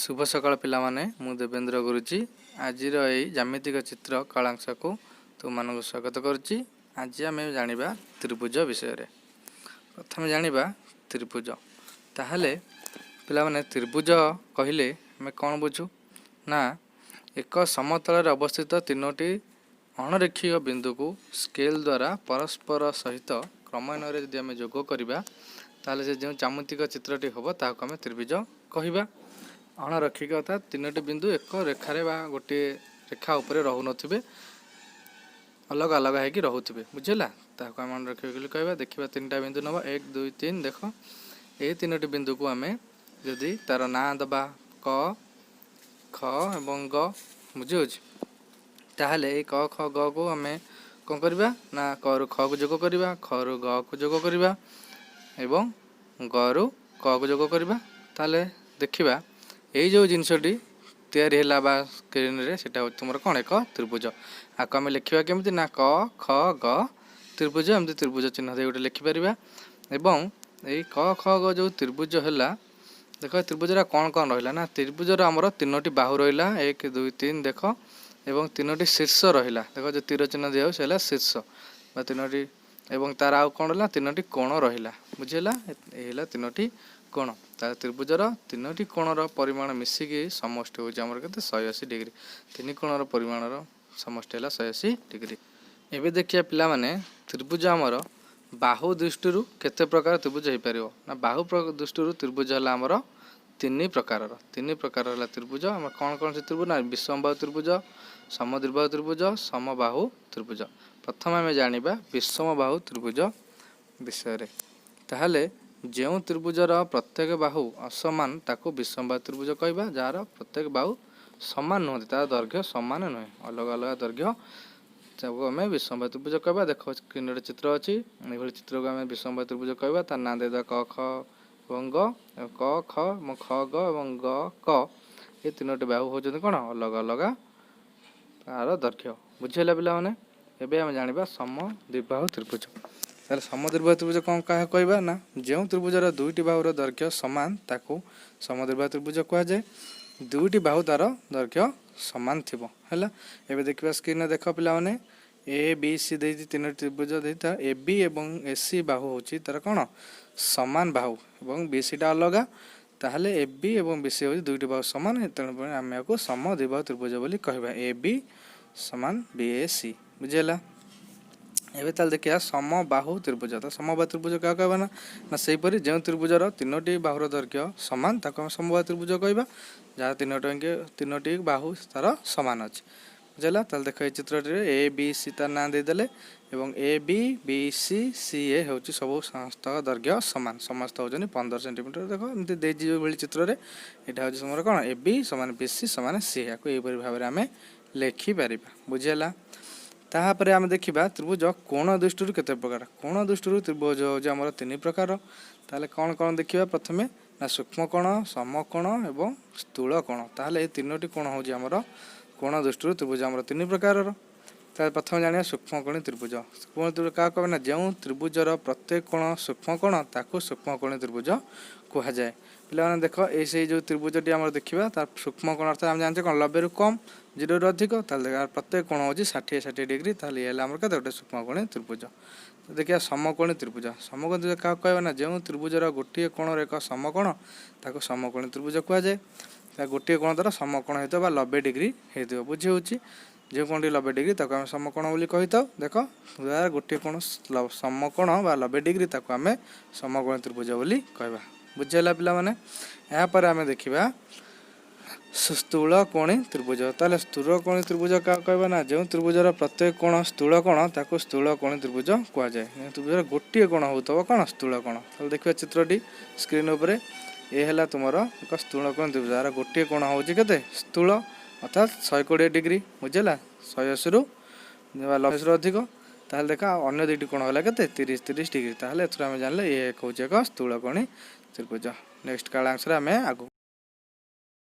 ଶୁଭ ସକାଳ ପିଲାମାନେ। ମୁଁ ଦେବେନ୍ଦ୍ର ଗୁରୁଜୀ। ଆଜିର ଏଇ ଜ୍ୟାମିତିକ ଚିତ୍ର କାଳାଂଶକୁ ତୁମମାନଙ୍କୁ ସ୍ୱାଗତ କରୁଛି। ଆଜି ଆମେ ଜାଣିବା ତ୍ରିଭୁଜ ବିଷୟରେ। ପ୍ରଥମେ ଜାଣିବା ତ୍ରିଭୁଜ। ତାହେଲେ ପିଲାମାନେ, ତ୍ରିଭୁଜ କହିଲେ ଆମେ କ'ଣ ବୁଝୁ ନା, ଏକ ସମତଳରେ ଅବସ୍ଥିତ ତିନୋଟି ଅଣରେଖୀୟ ବିନ୍ଦୁକୁ ସ୍କେଲ୍ ଦ୍ୱାରା ପରସ୍ପର ସହିତ କ୍ରମାନ୍ୱୟରେ ଯଦି ଆମେ ଯୋଗ କରିବା, ତାହେଲେ ସେ ଯେଉଁ ଜ୍ୟାମିତିକ ଚିତ୍ରଟି ହେବ, ତାହାକୁ ଆମେ ତ୍ରିଭୁଜ କହିବା। ଅଣରୈଖିକ ଅର୍ଥାତ୍ ତିନୋଟି ବିନ୍ଦୁ ଏକ ରେଖାରେ ବା ଗୋଟିଏ ରେଖା ଉପରେ ରହୁନଥିବେ, ଅଲଗା ଅଲଗା ହେଇକି ରହୁଥିବେ। ବୁଝିଲା? ତାହାକୁ ଆମେ ଅଣରୈଖିକ ବୋଲି କହିବା। ଦେଖିବା, ତିନିଟା ବିନ୍ଦୁ ନେବା, ଏକ, ଦୁଇ, ତିନି। ଦେଖ, ଏଇ ତିନୋଟି ବିନ୍ଦୁକୁ ଆମେ ଯଦି ତାର ନାଁ ଦେବା କ, ଖ ଏବଂ ଗ, ବୁଝିହେଉଛି? ତାହେଲେ ଏଇ କ, ଖ, ଗ କୁ ଆମେ କ'ଣ କରିବା ନା, କରୁ ଖକୁ ଯୋଗ କରିବା, ଖରୁ ଗକୁ ଯୋଗ କରିବା ଏବଂ ଗରୁ କକୁ ଯୋଗ କରିବା। ତାହେଲେ ଦେଖିବା, ଏଇ ଯେଉଁ ଜିନିଷଟି ତିଆରି ହେଲା ବା ସ୍କ୍ରିନରେ, ସେଟା ହେଉଛି ତୁମର କ'ଣ? ଏକ ତ୍ରିଭୁଜ। ଆକୁ ଆମେ ଲେଖିବା କେମିତି ନା, କ, ଖ, ଗ ତ୍ରିଭୁଜ। ଏମିତି ତ୍ରିଭୁଜ ଚିହ୍ନ ଦେଇ ଗୋଟେ ଲେଖିପାରିବା। ଏବଂ ଏଇ କ, ଖ, ଗ ଯେଉଁ ତ୍ରିଭୁଜ ହେଲା, ଦେଖ, ତ୍ରିଭୁଜର କ'ଣ କ'ଣ ରହିଲା ନା, ତ୍ରିଭୁଜର ଆମର ତିନୋଟି ବାହୁ ରହିଲା, ଏକ, ଦୁଇ, ତିନି, ଦେଖ। ଏବଂ ତିନୋଟି ଶୀର୍ଷ ରହିଲା। ଦେଖ, ଯେଉଁ ତୀର ଚିହ୍ନ ଦିଆଯାଉ, ସେ ହେଲା ଶୀର୍ଷ ବା ତିନୋଟି। ଏବଂ ତାର ଆଉ କ'ଣ ରହିଲା? ତିନୋଟି କୋଣ ରହିଲା। ବୁଝିହେଲା? ଏଇ ହେଲା ତିନୋଟି କୋଣ। ତାର ତ୍ରିଭୁଜର ତିନୋଟି କୋଣର ପରିମାଣ ମିଶିକି ସମଷ୍ଟି ହେଉଛି ଆମର କେତେ? 180 ଡିଗ୍ରୀ। ତିନି କୋଣର ପରିମାଣର ସମଷ୍ଟି ହେଲା 180 ଡିଗ୍ରୀ। ଏବେ ଦେଖିବା ପିଲାମାନେ, ତ୍ରିଭୁଜ ଆମର ବାହୁ ଦୃଷ୍ଟିରୁ କେତେ ପ୍ରକାର ତ୍ରିଭୁଜ ହେଇପାରିବ ନା, ବାହୁ ଦୃଷ୍ଟିରୁ ତ୍ରିଭୁଜ ହେଲା ଆମର ତିନି ପ୍ରକାରର। ତିନି ପ୍ରକାର ହେଲା ତ୍ରିଭୁଜ ଆମର। କ'ଣ କ'ଣ ସେ ତ୍ରିଭୁଜ ନା, ବିଷମବାହୁ ତ୍ରିଭୁଜ, ସମଦ୍ୱିବାହୁ ତ୍ରିଭୁଜ, ସମବାହୁ ତ୍ରିଭୁଜ। ପ୍ରଥମେ ଆମେ ଜାଣିବା ବିଷମବାହୁ ତ୍ରିଭୁଜ ବିଷୟରେ। ତାହେଲେ ଯେଉଁ ତ୍ରିଭୁଜର ପ୍ରତ୍ୟେକ ବାହୁ ଅସମାନ, ତାକୁ ବିଷମବାହୁ ତ୍ରିଭୁଜ କହିବା। ଯାହାର ପ୍ରତ୍ୟେକ ବାହୁ ସମାନ ନୁହନ୍ତି, ତାର ଦୈର୍ଘ୍ୟ ସମାନ ନୁହେଁ, ଅଲଗା ଅଲଗା ଦୈର୍ଘ୍ୟ, ତାକୁ ଆମେ ବିଷମବାହୁ ତ୍ରିଭୁଜ କହିବା। ଦେଖ, ସ୍କ୍ରିନରେ ଚିତ୍ର ଅଛି। ଏଇଭଳି ଚିତ୍ରକୁ ଆମେ ବିଷମବାହୁ ତ୍ରିଭୁଜ କହିବା। ତାର ନାଁ ଦେଇଦେବା କ, ଖ ଏବଂ ଗ। କ, ଖ ଏବଂ ଖ, ଗ ଏବଂ ଗ, କ, ଏ ତିନୋଟି ବାହୁ ହେଉଛନ୍ତି କ'ଣ? ଅଲଗା ଅଲଗା ତାର ଦୈର୍ଘ୍ୟ। ବୁଝିହେଲା ପିଲାମାନେ? ଏବେ ଆମେ ଜାଣିବା ସମଦ୍ୱିବାହୁ ତ୍ରିଭୁଜ। ତାହେଲେ ସମଦ୍ୱିବାହୁ ତ୍ରିଭୁଜ କ'ଣ, କାହା କହିବା ନା, ଯେଉଁ ତ୍ରିଭୁଜର ଦୁଇଟି ବାହୁର ଦୈର୍ଘ୍ୟ ସମାନ, ତାକୁ ସମଦ୍ୱିବାହୁ ତ୍ରିଭୁଜ କୁହାଯାଏ। ଦୁଇଟି ବାହୁ ତାର ଦୈର୍ଘ୍ୟ ସମାନ ଥିବ। ହେଲା? ଏବେ ଦେଖିବା ସ୍କ୍ରିନରେ। ଦେଖ ପିଲାମାନେ, ଏ ବି ସି ଦେଇଛି, ତିନୋଟି ତ୍ରିଭୁଜ ଦେଇଥା। ଏ ବି ଏବଂ ଏ ସି ବାହୁ ହେଉଛି ତାର କ'ଣ? ସମାନ ବାହୁ ଏବଂ ବି ସିଟା ଅଲଗା। ତାହେଲେ ଏ ବି ଏବଂ ବି ସି ହେଉଛି ଦୁଇଟି ବାହୁ ସମାନ, ତେଣୁ ଆମେ ଏହାକୁ ସମଦ୍ୱିବାହୁ ତ୍ରିଭୁଜ ବୋଲି କହିବା। ଏ ବି ସମାନ ବି ଏ ସି। ବୁଝିହେଲା? ଏବେ ତାହେଲେ ଦେଖିବା ସମବାହୁ ତ୍ରିଭୁଜ। ତ ସମବାହୁ ତ୍ରିଭୁଜ କାହା କହିବା ନା, ସେହିପରି ଯେଉଁ ତ୍ରିଭୁଜର ତିନୋଟି ବାହୁର ଦୈର୍ଘ୍ୟ ସମାନ, ତାକୁ ଆମେ ସମବାହୁ ତ୍ରିଭୁଜ କହିବା। ଯାହା ତିନୋଟି ବାହୁ ତାର ସମାନ ଅଛି। ବୁଝିଲା? ତାହେଲେ ଦେଖ, ଏଇ ଚିତ୍ରଟିରେ ଏ ବି ସି ତାର ନାଁ ଦେଇଦେଲେ ଏବଂ ଏ ବି, ବି ସି, ସି ଏ ହେଉଛି ସବୁ ସମସ୍ତ ଦୈର୍ଘ୍ୟ ସମାନ। ସମସ୍ତ ହେଉଛନ୍ତି 15 ସେଣ୍ଟିମିଟର। ଦେଖ, ଏମିତି ଦେଇଛି ଯେଉଁଭଳି ଚିତ୍ରରେ, ଏଇଟା ହେଉଛି ତୁମର କ'ଣ? ଏ ବି ସମାନ ବି ସି ସମାନ ସି। ଏହାକୁ ଏହିପରି ଭାବରେ ଆମେ ଲେଖିପାରିବା। ବୁଝିହେଲା? ତାପରେ ଆମେ ଦେଖିବା ତ୍ରିଭୁଜ କୋଣ ଦୃଷ୍ଟିରୁ କେତେ ପ୍ରକାର। କୋଣ ଦୃଷ୍ଟିରୁ ତ୍ରିଭୁଜ ହେଉଛି ଆମର ତିନି ପ୍ରକାର। ତାହେଲେ କ'ଣ କ'ଣ ଦେଖିବା ପ୍ରଥମେ ନା, ସୂକ୍ଷ୍ମ କୋଣ, ସମକୋଣ ଏବଂ ସ୍ଥୂଳ କୋଣ। ତାହେଲେ ଏ ତିନୋଟି କୋଣ ହେଉଛି ଆମର, କୋଣ ଦୃଷ୍ଟିରୁ ତ୍ରିଭୁଜ ଆମର ତିନି ପ୍ରକାରର। ତାହେଲେ ପ୍ରଥମେ ଜାଣିବା ସୂକ୍ଷ୍ମକୋଣୀ ତ୍ରିଭୁଜ। ସୂକ୍ଷ୍ମ ତ୍ରିଭୁଜ କାହାକୁ କହିବା ନା, ଯେଉଁ ତ୍ରିଭୁଜର ପ୍ରତ୍ୟେକ କୋଣ ସୂକ୍ଷ୍ମ କୋଣ, ତାକୁ ସୂକ୍ଷ୍ମକୋଣୀ ତ୍ରିଭୁଜ କୁହାଯାଏ। ପିଲାମାନେ ଦେଖ, ଏଇ ସେଇ ଯେଉଁ ତ୍ରିଭୁଜଟି ଆମର ଦେଖିବା, ତାର ସୂକ୍ଷ୍ମ କୋଣ ଅର୍ଥାତ୍ ଆମେ ଜାଣିଛେ କ'ଣ? 90ରୁ କମ୍, 0ରୁ ଅଧିକ। ତାହେଲେ ଦେଖ, ପ୍ରତ୍ୟେକ କୋଣ ହେଉଛି 60 60 ଡିଗ୍ରୀ। ତାହେଲେ ଇଏ ହେଲା ଆମର କେତେ? ଗୋଟେ ସୂକ୍ଷ୍ମକୋଣୀ ତ୍ରିଭୁଜ। ଦେଖିବା ସମକୋଣୀ ତ୍ରିଭୁଜ। ସମକୋଣୀ ତ୍ରିଭୁଜ କାହାକୁ କହିବା ନା, ଯେଉଁ ତ୍ରିଭୁଜର ଗୋଟିଏ କୋଣର ଏକ ସମକୋଣ, ତାକୁ ସମକୋଣୀ ତ୍ରିଭୁଜ କୁହାଯାଏ। ତା ଗୋଟିଏ କୋଣ ତାର ସମକୋଣ ହେଇଥିବ ବା 90 ଡିଗ୍ରୀ ହେଇଥିବ। ବୁଝି ହେଉଛି? ଯେଉଁ କୋଣଟି 90 ଡିଗ୍ରୀ, ତାକୁ ଆମେ ସମକୋଣ ବୋଲି କହିଥାଉ। ଦେଖ, ଯାହାର ଗୋଟିଏ କୋଣ ସମକୋଣ ବା 90 ଡିଗ୍ରୀ, ତାକୁ ଆମେ ସମକୋଣୀ ତ୍ରିଭୁଜ ବୋଲି କହିବା। ବୁଝିହେଲା ପିଲାମାନେ? ଏହାପରେ ଆମେ ଦେଖିବା ସ୍ଥୂଳ କୋଣୀ ତ୍ରିଭୁଜ। ତାହେଲେ ସ୍ଥୂଳ କୋଣୀ ତ୍ରିଭୁଜ କାହାକୁ କହିବା ନା, ଯେଉଁ ତ୍ରିଭୁଜର ପ୍ରତ୍ୟେକ କୋଣ ସ୍ଥୂଳ କୋଣ, ତାକୁ ସ୍ଥୂଳ କୋଣୀ ତ୍ରିଭୁଜ କୁହାଯାଏ। ଯେଉଁ ତ୍ରିଭୁଜର ଗୋଟିଏ କୋଣ ହେଉଥିବ କ'ଣ? ସ୍ଥୂଳ କୋଣ। ତାହେଲେ ଦେଖିବା ଚିତ୍ରଟି ସ୍କ୍ରିନ୍ ଉପରେ। ଏ ହେଲା ତୁମର ଏକ ସ୍ଥୂଳ କୋଣ ତ୍ରିଭୁଜ। ଏହାର ଗୋଟିଏ କୋଣ ହେଉଛି କେତେ? ସ୍ଥୂଳ, ଅର୍ଥାତ୍ 120 ଡିଗ୍ରୀ। ବୁଝିଲା? 180ରୁ ବା 90ରୁ ଅଧିକ। ତାହେଲେ ଦେଖ, ଆଉ ଅନ୍ୟ ଦୁଇଟି କୋଣ ହେଲା କେତେ? 30 30 ଡିଗ୍ରୀ। ତାହେଲେ ଏଥିରୁ ଆମେ ଜାଣିଲେ ଇଏ ହେଉଛି ଏକ ସ୍ଥୂଳ କୋଣୀ ତ୍ରିଭୁଜ। ନେକ୍ସଟ କାଳାଂଶରେ ଆମେ ଆଗକୁ